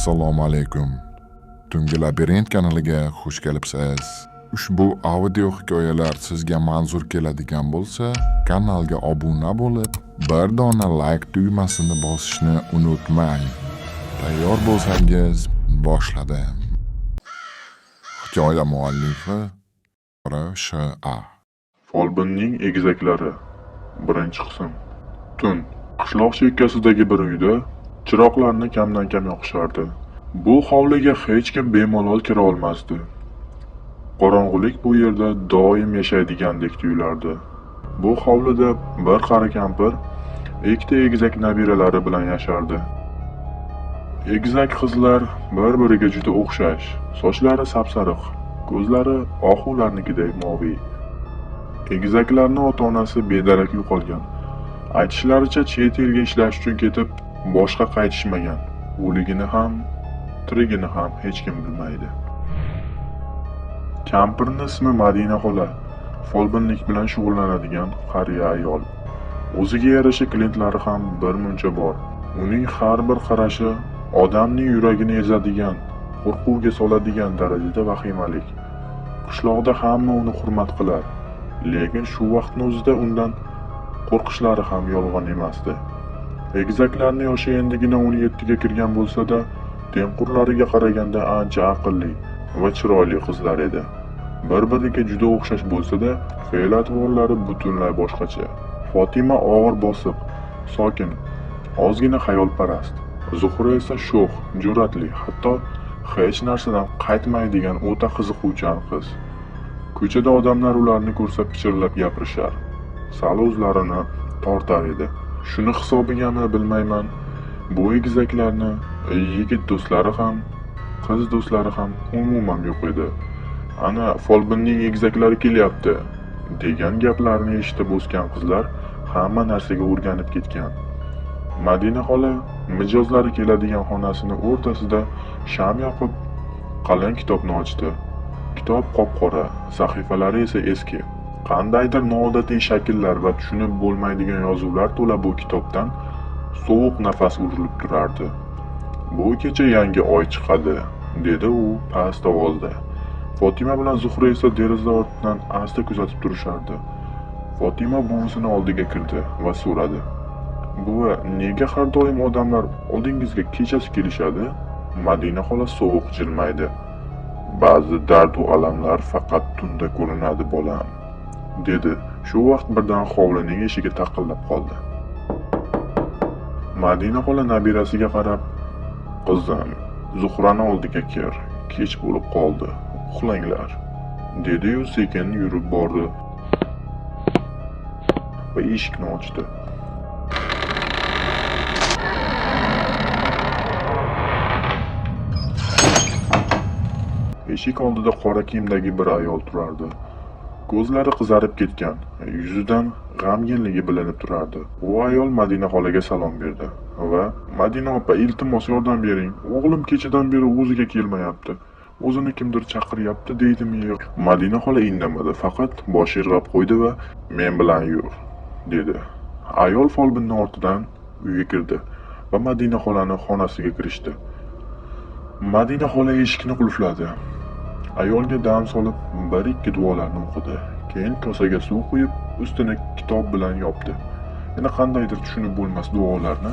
Assalomu alaykum. Tungi labirint kanaliga xush kelibsiz. Ushbu audio hikoyalar sizga manzur keladigan bo'lsa, kanalga obuna bo'lib, bir dona like tugmasini bosishni unutmang. Tayyor bo'lsangiz, boshladim. Hikoya muallifi R.Sh.A. Folbinning egizaklari. 1-qism. Tun. Qishloq chekkasidagi bir uyda chiroqlarni kamdan-kam yoqishardi. Bu hovliga hech kim bemalol kira olmasdi. Qorong'ulik bu yerda doim yashaydigandek tuyulardi. Bu hovlida bir qari kampir ikkita egizak nabiralari bilan yashardi. Egizak qizlar bir-biriga juda o'xshash, sochlari sapsariq, ko'zlari ohularnikiday moviy. Egizaklarning ota-onasi bedarak yo'qolgan. Aytishlaricha chet elga ishlash uchun ketib, boshqa qaytishmagan. O'ligini ham, tirigini ham hech kim bilmaydi. Kampirning ismi Madina xola, folbinlik bilan shug'ullanadigan qariya ayol. O'ziga yarasha klientlari ham bir muncha bor. Uning har bir qarashi odamning yuragini ezadigan, qo'rquvga soladigan darajada vahimalik. Qishloqda hamma uni hurmat qilar. Lekin shu vaqtning o'zida undan qo'rqishlari ham yolg'on emasdi. Egizaklarning yoshi endigina 17 ga kirgan bo'lsa-da, tengqurlariga qaraganda ancha aqlli va chiroyli qizlar edi. Bir-biriga juda o'xshash bo'lsa-da, fe'l-atvorlari butunlay boshqacha. Fotima og'ir bosiq, sokin, ozgina xayolparast. Zuhra esa sho'x, jur'atli, hatto hech narsadan qaytmaydigan o'ta qiziquvchan qiz. Ko'chada odamlar ularni ko'rsa pichirlab gapirishar. Sal o'zlarini tortar edi. Shuni hisobigami bilmayman, bu egizaklarni yigit do'stlari ham, qiz do'stlari ham umuman yo'q edi. Ana folbinning egizaklari kelyapti degan gaplarni eshitib o'sgan qizlar hamma narsaga o'rganib ketgan. Madina xola mijozlari keladigan xonasini o'rtasida sham yoqib, qalin kitobni ochdi. Kitob qop-qora, sahifalari esa eski. Qandaydir noodatiy shakllar va tushunib bo'lmaydigan yozuvlar to'la bu kitobdan sovuq nafas urilib turardi. Bu kecha yangi oy chiqadi, dedi u past ovozda. Fotima bilan Zuhra esa deraza ortidan asta kuzatib turishardi. Fotima buvisini oldiga kirdi va so'radi: "Buva, nega har doim odamlar oldingizga kechasi kelishadi?" Madina xola sovuq jilmaydi. "Ba'zi dard va alamlar faqat tunda ko'rinadi, bolam", dedi. Shu vaqt birdan hovlining eshigi taqillab qoldi. Madina xola nabirasiga qarab: "Qizim, Zuhrani oldiga kir, kech bo'lib qoldi, uxlanglar", dedi-yu sekin yurib bordi va eshikni ochdi. Eshik oldida qora kiyimdagi bir ayol turardi. Ko'zlari qizarib ketgan, yuzidan g'amginligi bilinib turardi. U ayol Madina xolaga salom berdi va: "Madina opa, iltimos yordam bering. O'g'lim kechadan beri o'ziga kelmayapti. O'zini kimdir chaqiryapti deydimi yo'q?" Madina xola indamadi, faqat bosh irg'ab qo'ydi va "Men bilan yur", dedi. Ayol folbinning ortidan uyga kirdi va Madina xolani xonasiga kirishdi. Madina xola eshikni qulfladi. Ayolga dam solib bir-ikki duolarni o'qidi. Keyin kosaga suv quyib, ustini kitob bilan yopdi. Yana qandaydir tushunib bo'lmas duolarni.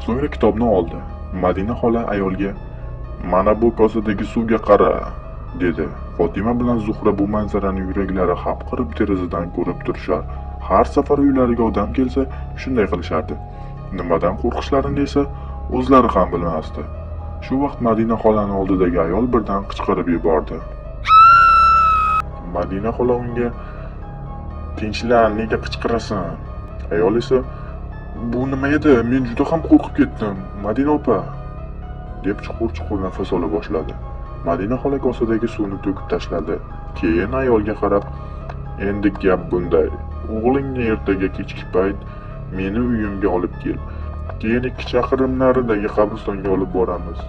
So'ngra kitobni oldi. Madina xola ayolga: "Mana bu kosadagi suvga qara", dedi. Fotima bilan Zuhra bu manzarani yuraklari hapqirib derazadan ko'rib turishar. Har safar uylariga odam kelsa shunday qilishardi. Nimadan qo'rqishlarini esa o'zlari ham bilmasdi. Shu vaqt Madina xolani oldidagi ayol birdan qichqirib yubordi. Madina xola unga: "Tinchlan, nega qichqirasan?" Ayol esa: "Bu nima edi? Men juda ham qo'rqib ketdim, Madina opa", deb chuqur-chuqur nafas ola boshladi. Madina xola kosadagi suvni to'kib tashladi. Keyin ayolga qarab: "Endi gap bunday. O'g'lingni ertaga kechki payt meni uyimga olib kel. Keyin 2 chaqirim naridagi qabristonga olib boramiz.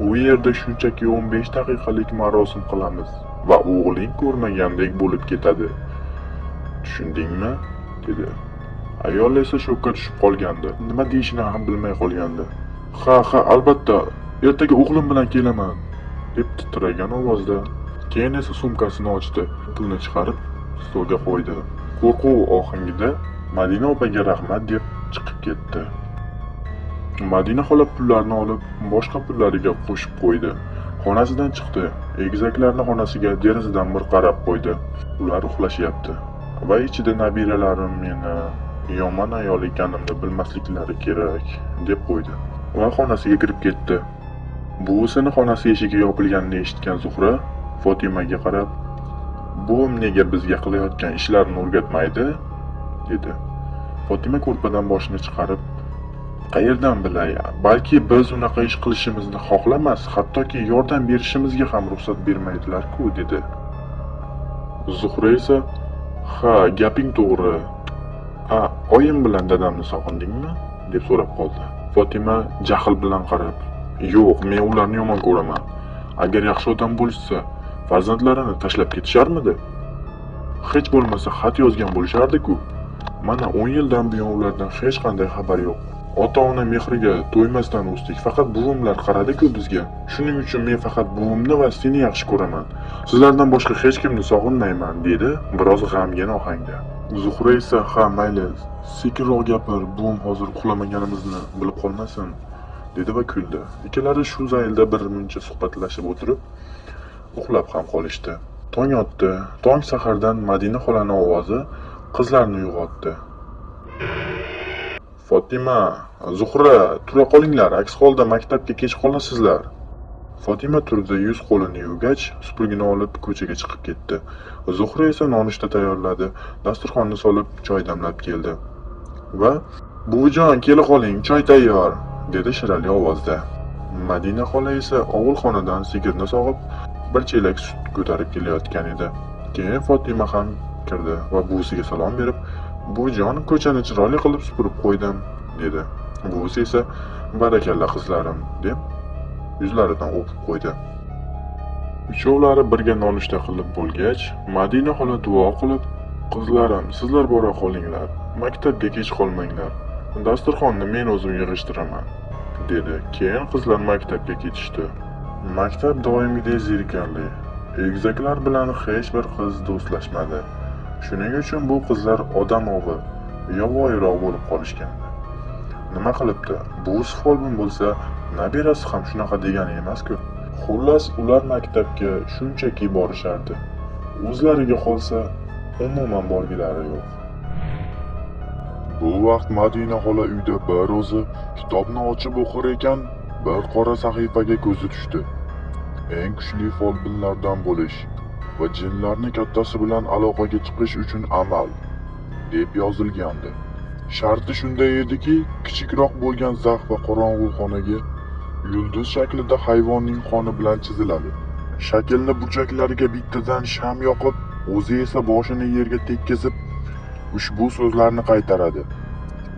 U yerda shunchaki 15 daqiqalik marosim qilamiz va o'g'ling ko'rmagandek bo'lib ketadi. Tushundingmi?" dedi. Ayol esa shokka tushib qolgandi. Nima deyishini ham bilmay qolgandi. Ha, albatta, Ertaga o'g'lim bilan kelaman, deb titragan ovozda. Keyin esa sumkasini ochdi, pulni chiqarib stolga qo'ydi. Qo'rquv ohangida Madina opaga rahmat deb chiqib ketdi. Madina xola pullarni olib, boshqa pullariga qo'shib qo'ydi. Xonasidan chiqdi. Egizaklarni xonasiga derazadan bir qarab qo'ydi. Ular uxlashyapti. Va ichida nabiralarim meni yomon ayol ekanimni bilmasliklari kerak, deb qo'ydi. Va xonasiga kirib ketdi. Buvisini xonasi eshigi yopilganini eshitgan Zuhra Fotimaga qarab, "Buvim nega bizga qilayotgan ishlarini o'rgatmaydi?" dedi. Fotima ko'rpadan boshini chiqarib, "Qayerdan bilay, balki biz unaqa ish qilishimizni xohlamas, hattoki yordam berishimizga ham ruxsat bermaydilar-ku", dedi. Zuhra esa, "Ha, gaping to'g'ri. A, oyim bilan dadamni sog'indingmi?" deb so'rab qoldi. Fotima jahl bilan qarab, "Yo'q, men ularni yomon ko'raman. Agar yaxshi odam bo'lishsa, farzandlarini tashlab ketisharmidi? Hech bo'lmasa xat yozgan bo'lishardi-ku. Mana 10 yildan buyon ulardan hech qanday xabar yo'q. Ota-ona mehriga to'ymasdan o'sdik. Faqat buvimlar qaradi-ku bizga. Shuning uchun men faqat buvimni va seni yaxshi ko'raman. Sizlardan boshqa hech kimni sog'inmayman", dedi biroz g'amgin ohangda. Zuhra esa, "Ha, mayli, sekinroq gapir, buvim hozir uxlamaganimizni bilib qolmasin", dedi va kuldi. Ikkalari shu zaylda bir muncha suhbatlashib o'tirib, uxlab ham qolishdi. Tong otdi. Tong sahardan Madina xolaning ovozi qizlarni uyg'otdi. "Fotima, Zuhra, tura qolinglar, aks holda maktabga kech qolasizlar." Fotima turdi, yuz qo'lini yuvgach, supurgini olib ko'chaga chiqib ketdi. Zuhra esa nonushta tayyorladi, dasturxonni solib choy damlab keldi. Va "Buvijon, kela qoling, choy tayyor", dedi shirali ovozda. Madina xola esa ovulxonadan sigirni sog'ib, bir chelak sut ko'tarib kelayotgan edi. Keyin Fotima ham kirdi va buvisiga salom berib, "Buvijon, ko'chani chiroyli qilib supurib qo'ydim", dedi. Buvisi esa, "Barakalla qizlarim", deb yuzlaridan o'pib qo'ydi. Uchovlari birga nonushta qilib bo'lgach, Madina xola duo qilib, "Qizlarim, sizlar bora qolinglar, maktabga kech qolmanglar. Dasturxonni men o'zim yig'ishtiraman", dedi. Keyin qizlar maktabga ketishdi. Maktab doimgidek zerikarli. Egizaklar bilan hech bir qiz do'stlashmadi. Shuning uchun bu qizlar odam ovi, yovvoyiroq bo'lib qolishgandi. Nima qilibdi? Buvisi folbin bo'lsa, nabirasi ham shunaqa degani emas-ku. Xullas, ular maktabga shunchaki borishardi. O'zlariga qolsa, umuman borgilari yo'q. Bu vaqt Madina xola uyda bir o'zi kitobni ochib o'qir ekan, bir qora sahifaga ko'zi tushdi. Eng kuchli folbinlardan bo'lish va jinlarni kattasi bilan aloqaga chiqish uchun amal, deb yozilgandi. Sharti shunday ediki, kichikroq bo'lgan zax va qorong'u xonaga yulduz shaklida hayvonning qoni bilan chiziladi. Shaklni burchaklariga bittadan sham yoqib, o'zi esa boshini yerga tekkizib, ushbu so'zlarni qaytaradi.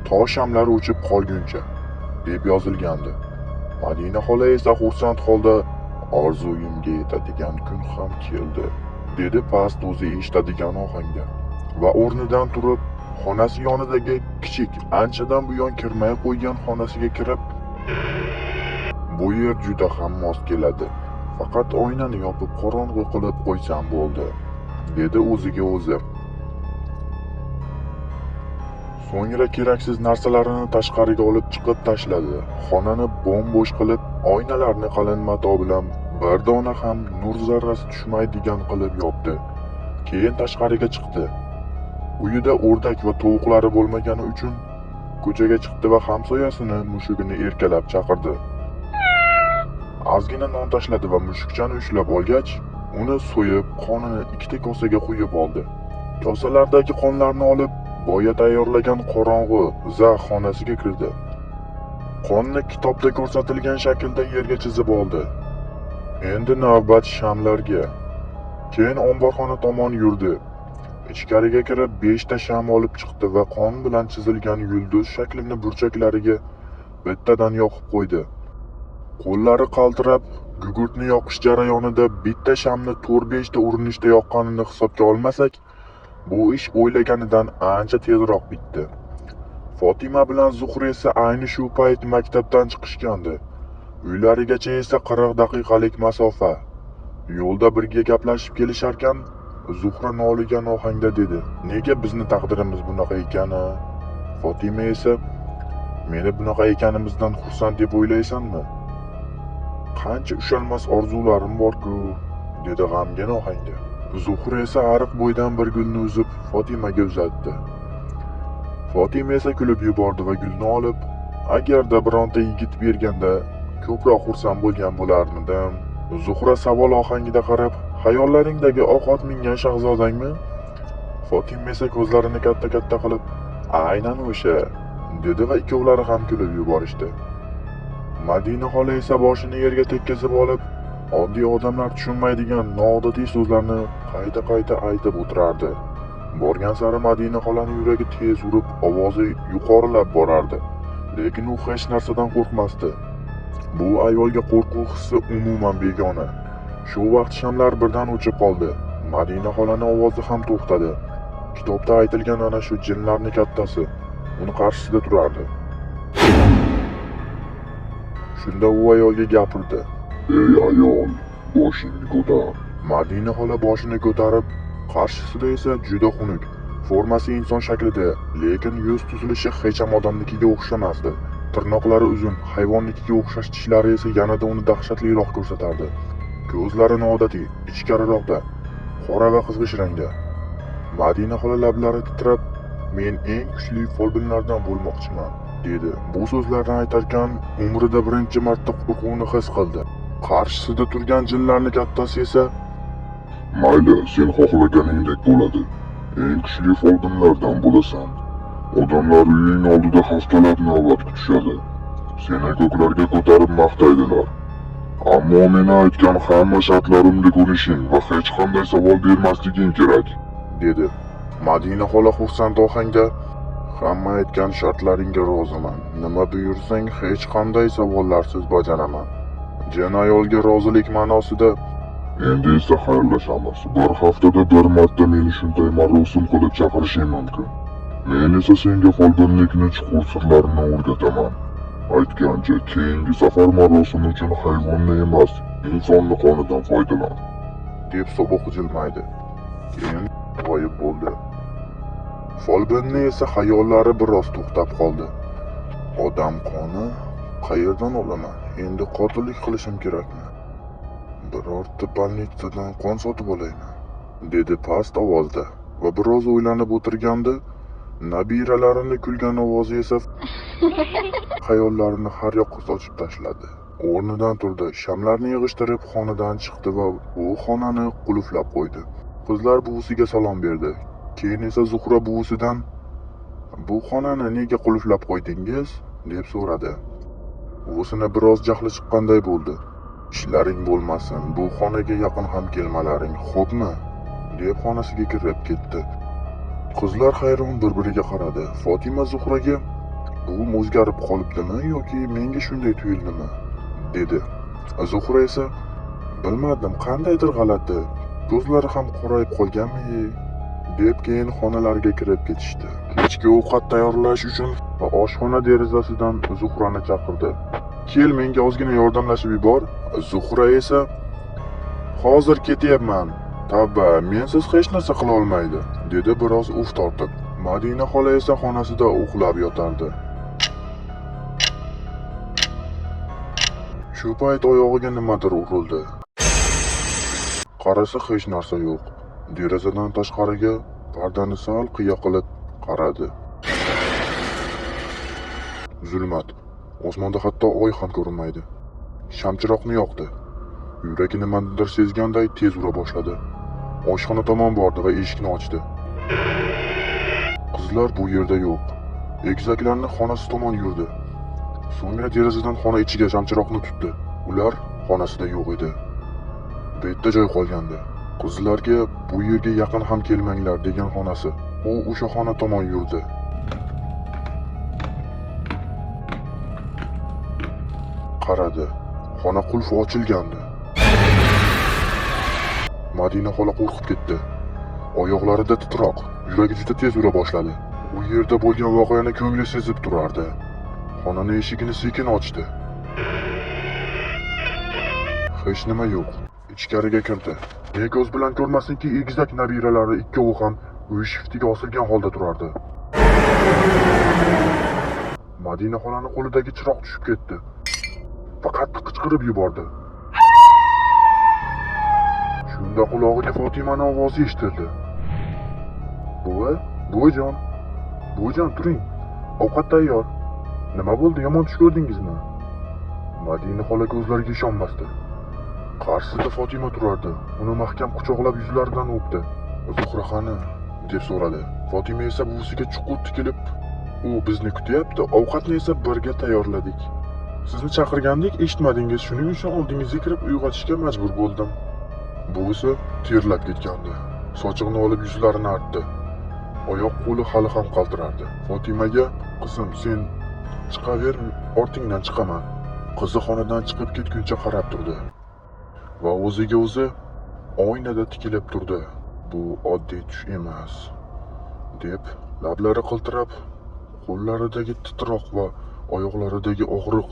To shamlar o'chib qolguncha, deb yozilgandi. Madina xola esa xursand holda, "Orzuyimga yetadigan kun ham keldi", dedi past o'zi eshitadigan ohangda. Va o'rnidan turib, xonasi yonidagi kichik, anchadan buyon kirmay qo'ygan xonasiga kirib, "Bu yer juda ham mos keladi. Faqat oynani yopib qorong'u qilib qo'ysam bo'ldi", dedi o'ziga o'zi. So'ngra keraksiz narsalarini tashqariga olib chiqib tashladi. Xonani bo'm-bo'sh qilib, oynalarni qalin mato bilan bir dona ham nur zarrasi tushmaydigan qilib yopdi. Keyin tashqariga chiqdi. Uyida o'rdak va tovuqlari bo'lmagani uchun ko'chaga chiqdi va hamsoyasini mushugini erkalab chaqirdi. Ozgina non tashladi va mushukchani ushlab olgach, uni so'yib, qonini ikkita kosaga quyib oldi. Kosalardagi qonlarni olib, boya tayyorlagan qorong'u zax xonasiga kirdi. Qonni kitobda ko'rsatilgan shaklda yerga chizib oldi. Endi navbat shamlarga. Keyin omborxona tomon yurdi. Ichkariga kirib 5 ta sham olib chiqdi va qon bilan chizilgan yulduz shaklini burchaklariga bittadan yoqib qo'ydi. Qo'llari qaltirab, gugurtni yoqish jarayonida bitta shamni 4-5 ta urinishda yoqqanini hisobga olmasak, bu ish o'ylaganidan ancha tezroq bitdi. Fotima bilan Zuhra esa ayni shu payt maktabdan chiqishgandi. Uylarigacha esa 40 daqiqalik masofa. Yo'lda birga gaplashib kelisharkan, Zuhra noligan ohangda dedi: "Nega bizni taqdirimiz bunaqa ekan-a?" Fotima esa: "Meni bunaqa ekanimizdan xursand deb o'ylaysanmi? Qancha ushalmas orzularim bor-ku", dedi g'amgin ohangda. Zuhra esa ariq bo'yidan bir gulni uzib Fotimaga uzatdi. Fotima esa kulib yubordi va gulni olib, "Agarda bironta yigit berganda ko'proq xursand bo'lgan bo'larmidim?" Zuhra savol ohangida qarab, "Xayollaringdagi oq ot mingan shahzodangmi?" Fotima esa ko'zlarini katta-katta qilib, "Aynan o'sha", dedi va ikkovlari ham kulib yuborishdi. Madina xola esa boshini yerga tekkizib olib, oddiy odamlar tushunmaydigan noodatiy so'zlarni qayta-qayta aytib o'tirardi. Borgan sari Madina xolaning yuragi tez urib, ovozi yuqorilab borardi. Lekin u hech narsadan qo'rqmasdi. Bu ayolga qo'rquv hissi umuman begona. Shu vaqt shamlar birdan o'chib qoldi. Madina xolaning ovozi ham to'xtadi. Kitobda aytilgan ana shu jinlarning kattasi uni qarshisida turardi. Shunda u ayolga gapirdi: "Ey ayol, boshingni ko'tar." Madina xola boshini ko'tarib, qarshisida esa juda xunuk, formasi inson shaklida, lekin yuz tuzilishi hech ham odamnikiga o'xshamasdi. Tirnoqlari uzun, hayvonnikiga o'xshash tishlari esa yanada uni dahshatliroq ko'rsatardi. Ko'zlari noodatiy, ichkariroqda, qora va qizg'ish rangda. Madina xola lablari titrab, "Men eng kuchli folbinlardan bo'lmoqchiman", dedi. Bu so'zlarni aytarkan, umrida birinchi marta qo'rquvni his qildi. Qarshisida turgan jinlarning kattasi esa: "Mayli, sen xohlaganingdek bo'ladi. Eng kuchli folbinlardan bo'lasan. Odamlar uying oldida haftalab navbat kutishadi. Seni ko'klarga ko'tarib maqtaydilar. Ammo meni aytgan hamma shartlarimga ko'nishing va hech qanday savol bermasliging kerak", dedi. Madina xola xursand ohangda: "Hamma aytgan shartlaringga roziman. Nima buyursang hech qanday savollarsiz bajaraman." Jin ayolga rozilik ma'nosida: "Endi esa xayrlashamiz. Bir haftada bir marta meni shunday marosim qilib chaqirishing mumkin. Men esa senga folbinlikni chuqur sirlarini o'rgataman. Aytgancha, keyingi safar marosim uchun hayvonni emas, insonni qonidan foydalan", deb sovuq jilmaydi. Keyin g'oyib bo'ldi. Folbinni esa xayollari biroz to'xtab qoldi. Odam qoni qayerdan olaman? Endi qotillik qilishim kerakmi? Birorta больницаdan qon sotib olaymi? Dedi past ovozda va biroz o'ylanib o'tirganda nabiralarini kulgan ovozi esa xayollarini har yoqqa sochib tashladi. O'rnidan turdi, shamlarni yig'ishtirib xonadan chiqdi va u xonani qulflab qo'ydi. Qizlar buvisiga salom berdi. Keyin esa Zuhra buvisidan: "Bu xonani nega qulflab qo'ydingiz?" deb so'radi. Buvisini biroz jahli chiqqanday bo'ldi. "Ishlaring bo'lmasin, bu xonaga yaqin ham kelmalaring, xo'pmi?" deb xonasiga kirib ketdi. Qizlar hayron bir-biriga qaradi. Fotima Zuhraga: "Buvim o'zgarib qolibdimi yoki menga shunday tuyuldimi?" dedi. Zuhra esa: "Bilmadim, qandaydir g'alati, ko'zlari ham qorayib qolganmi?" deb keyin xonalariga kirib ketishdi. Kechki ovqat tayyorlash uchun va oshxona derazasidan Zuhrani chaqirdi. "Kel, menga ozgina yordamlashib yubor." Zuhra esa: "Hozir ketyapman. Tavba, mensiz hech narsa qila olmaydi", dedi biroz uf tortib. Madina xola esa xonasida uxlab yotardi. Shu payt oyog'iga nimadir urildi. Qarasa hech narsa yo'q. Derazadan tashqariga pardani sal qiya qilib qaradi. Zulmat. Osmonda hatto oy ham ko'rinmaydi. Shamchiroqni yoqdi. Yuragi nimanidir sezganday tez ura boshladi. Oshxona tomon bordi va eshikni ochdi. Qizlar bu yerda yo'q. Egizaklarning xonasi tomon yurdi. So'ngra derazadan xona ichiga shamchiroqni tutdi. Ular xonasida yo'q edi. Bitta joy qolgandi. Qizlarga bu yerga yaqin ham kelmanglar degan xonasi. U o'sha xona tomon yurdi. Qaradi. Xona qulfi ochilgandi. Madina xola qo'rqib ketdi. Oyoqlarida titroq, yuragi juda tez ura boshladi. U yerda bo'lgan voqeani ko'ngli sezib turardi. Xonani eshigini sekin ochdi. Hech nima yo'q. Ichkariga kirdi. Ne ko'z bilan ko'rmasinki, egizak nabiralari ikkovi ham uy shiftiga osilgan holda turardi. Madina xolani qo'lidagi chiroq tushib ketdi. Faqat qichqirib yubordi. Shunda qulog'iga Fotimani ovozi eshitildi. "Buvi, buvijon, buvijon turing. Ovqat tayyor. Nima bo'ldi, yomon tush ko'rdingizmi?" Madina xola ko'zlariga ishonmasdi. Qarshisida Fotima turardi. Uni mahkam quchoqlab yuzlaridan o'pdi. "Zuhra qani?" deb so'radi. Fotima esa buvisiga chuqur tikilib, "U bizni kutyapti, ovqatni esa birga tayyorladik. Sizni chaqirgandik, eshitmadingiz, shuning uchun oldingizga kirib uyg'otishga majbur bo'ldim." Buvisi terlab ketgandi. Sochig'ini olib yuzlarini artdi. Oyoq qo'li hali ham qaltirardi. Fotimaga, "Qizim, sen chiqaver, ortingdan chiqaman." Qizi xonadan chiqib ketguncha qarab turdi va o'ziga o'zi oynada tikilib turdi. Bu oddiy tush emas, deb lablari qiltirab, qo'llaridagi titroq va oyoqlaridagi og'riq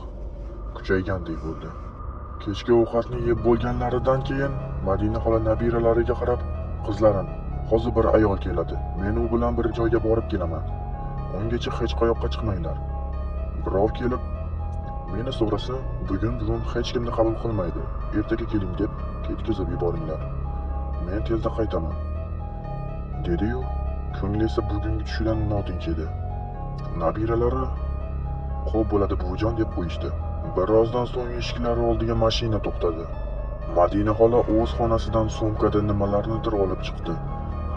kuchaygandek bo'ldi. Kechki ovqatni yeb bo'lganlaridan keyin Madina xola nabiralariga qarab, "Qizlarim, hozir bir ayol keladi. Men u bilan bir joyga borib kelaman. Ungacha hech qayoqqa chiqmanglar. Birov kelib meni so'rasa, bugun buvim hech kimni qabul qilmaydi. Ertaga keling deb ketkazib yuboringlar. Men tezda qaytaman." dedi-yu, ko'ngli esa bugungi tushidan notinch edi. Nabiralari "Xo'p bo'ladi buvijon" deb qo'yishdi. Birozdan so'ng eshiklari oldiga mashina to'xtadi. Madina xola o'z xonasidan sumkada nimalarnidir olib chiqdi.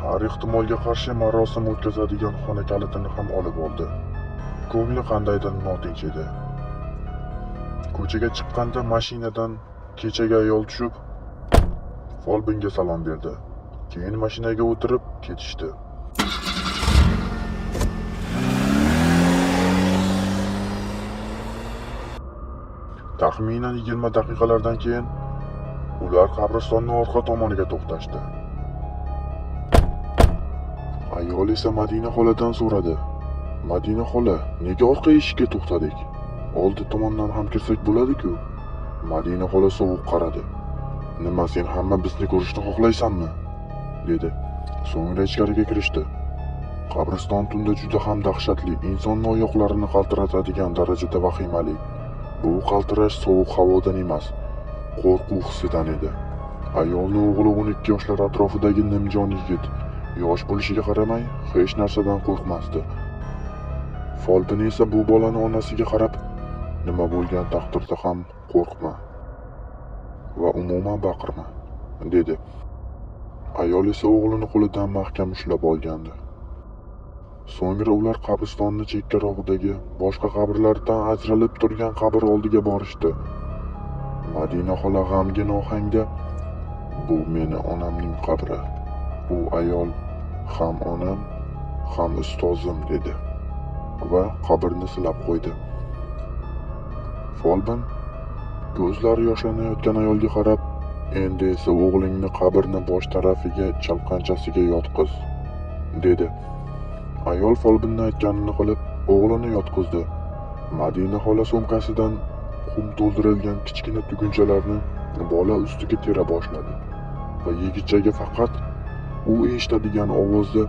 Har ehtimolga qarshi marosim o'tkazadigan xona kalitini ham olib oldi. Ko'ngli qandaydir notinch edi. Ko'chaga chiqqanda mashinadan kechagi ayol tushib, folbinga salom berdi. Keyin mashinaga o'tirib ketishdi. Taxminan 20 daqiqalardan keyin ular qabristonning orqa tomoniga to'xtashdi. Ayol esa Madina xoladan so'radi. "Madina xola, nega orqa eshikka to'xtadik? Oldi tomondan ham kirsak bo'ladi-ku." Madina xola sovuq qaradi. "Nima, sen hamma bizni ko'rishni xohlaysanmi?" dedi. So'ngra ichkariga kirishdi. Qabriston tunda juda ham dahshatli, insonni oyoqlarini qaltiratadigan darajada vahimali. Bu qaltirash sovuq havodan emas, qo'rquv hissidan edi. Ayolning o'g'li 12 yoshlar atrofidagi nimjon yigit, yosh bo'lishiga qaramay, hech narsadan qo'rqmasdi. Folbin esa bu bolani onasiga qarab, "Nima bo'lgan taqdirda ham qo'rqma va umuman baqirma" dedi. Ayol esa o'g'lini qo'lidan mahkam ushlab olgandi. So'ngra ular qabristonni chekkarog'idagi boshqa qabrlardan ajralib turgan qabr oldiga borishdi. Madina xola g'amgin ohangda, "Bu meni onamning qabri. U ayol ham onam, ham ustozim" dedi va qabrni silab qo'ydi. Folbin ko'zlari yoshlanayotgan ayolga qarab, "Endi esa o'g'lingni qabrni bosh tarafiga chalqanchasiga yotqiz" dedi. Ayol folbinni aytganini qilib, o'g'lini yotqizdi. Madina xola sumkasidan qum to'ldirilgan kichkina tugunchalarni bola ustiga tera boshladi va yigitchaga faqat u eshitadigan ovozda,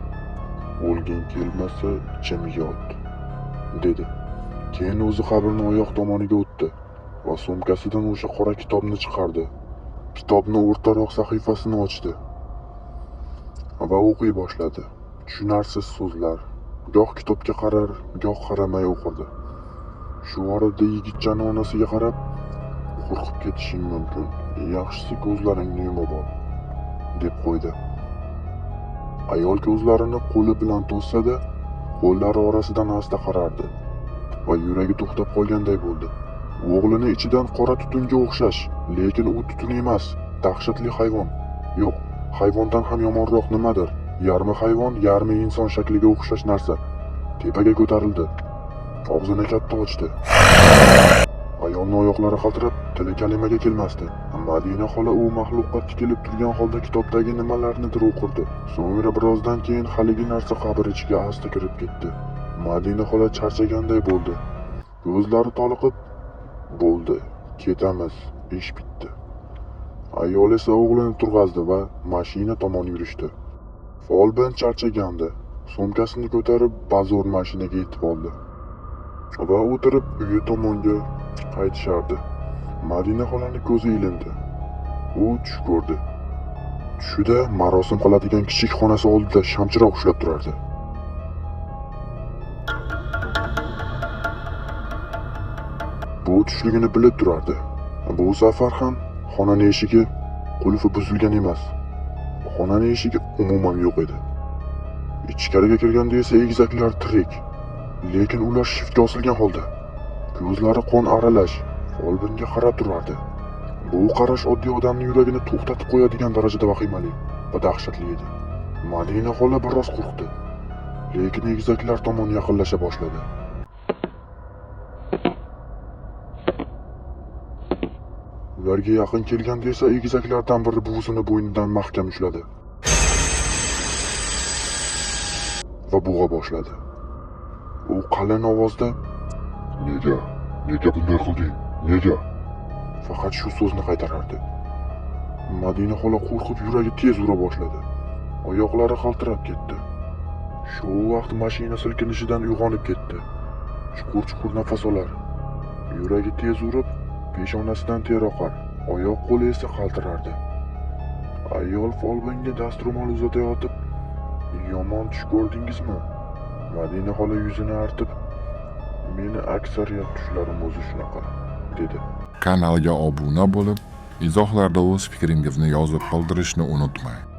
"O'lging kelmasa jim yot" dedi. Keyin o'zi qabrning oyoq tomoniga o'tdi va sumkasidan o'sha qora kitobni chiqardi. Kitobni o'rtaroq sahifasini ochdi va o'qiy boshladi. Tushunarsiz so'zlar. Goh kitobga qarar, goh qaramay o'qirdi. Shu orada yigitchani onasiga qarab, "Qo'rqib ketishing mumkin. Yaxshisi ko'zlaringni yumib ol" deb qo'ydi. Ayol ko'zlarini qo'li bilan to'ssa-da, qo'llari orasidan asta qarardi va yuragi to'xtab qolganday bo'ldi. O'g'lini ichidan qora tutunga o'xshash, lekin u tutun emas, dahshatli hayvon. Yo'q, hayvondan ham yomonroq nimadir. Yarmi hayvon, yarmi inson shakliga o'xshash narsa tepaga ko'tarildi. Og'zini katta ochdi. Ayolning oyoqlari qaltirab, tili kalimaga kelmasdi. Madina xola u maxluqqa tikilib turgan holda kitobdagi nimalarnidir o'qirdi. So'ngra birozdan keyin haligi narsa qabr ichiga asta kirib ketdi. Madina xola charchaganday bo'ldi. Ko'zlari toliqib, "Bo'ldi, ketamiz, ish bitdi" Ayol esa o'g'lini turg'azdi va mashina tomon yurishdi. Folbin charchagandi. Sumkasini ko'tarib bazo'r mashinaga yetib oldi va o'tirib uyi tomonga qaytishardi. Madina xolani ko'zi ilindi. U tush ko'rdi. Tushida marosim qiladigan kichik xonasi oldida shamchiroq ushlab turardi. Bu tushligini bilib turardi. Bu safar ham xonani eshigi qulfi buzilgan emas. Xonani eshigi umuman yo'q edi. Ichkariga kirganda esa egizaklar tirik, lekin ular shiftga osilgan holda, ko'zlari qon aralash, folbinga qarab turardi. Bu qarash oddiy odamning yuragini to'xtatib qo'yadigan darajada vahimali va dahshatli edi. Madina xola biroz qo'rqdi, lekin egizaklar tomon yaqinlasha boshladi. Ularga yaqin kelganda esa egizaklardan biri buvisini bo'ynidan mahkam ushladi va bo'g'a boshladi. U qalin ovozda: "Nega? Nega bunday qilding? Nega?" Faqat shu so'zni qaytarardi. Madina xola qo'rqib yuragi tez ura boshladi. Oyoqlari qaltirab ketdi. Shu vaqt mashina silkinishidan uyg'onib ketdi. Chuqur-chuqur nafas olar. Yuragi tez urib, peshonasidan ter oqar, oyoq qo'li esa qaltirardi. Ayol folbinga dastro'mol uzatayotib, "Yomon tush ko'rdingizmi?" Madina xola yuzini artib, "Meni aksariyat tushlarim o'zi shunaqa", dedi. Kanalga obuna bo'lib, izohlarda o'z fikringizni yozib qoldirishni unutmang.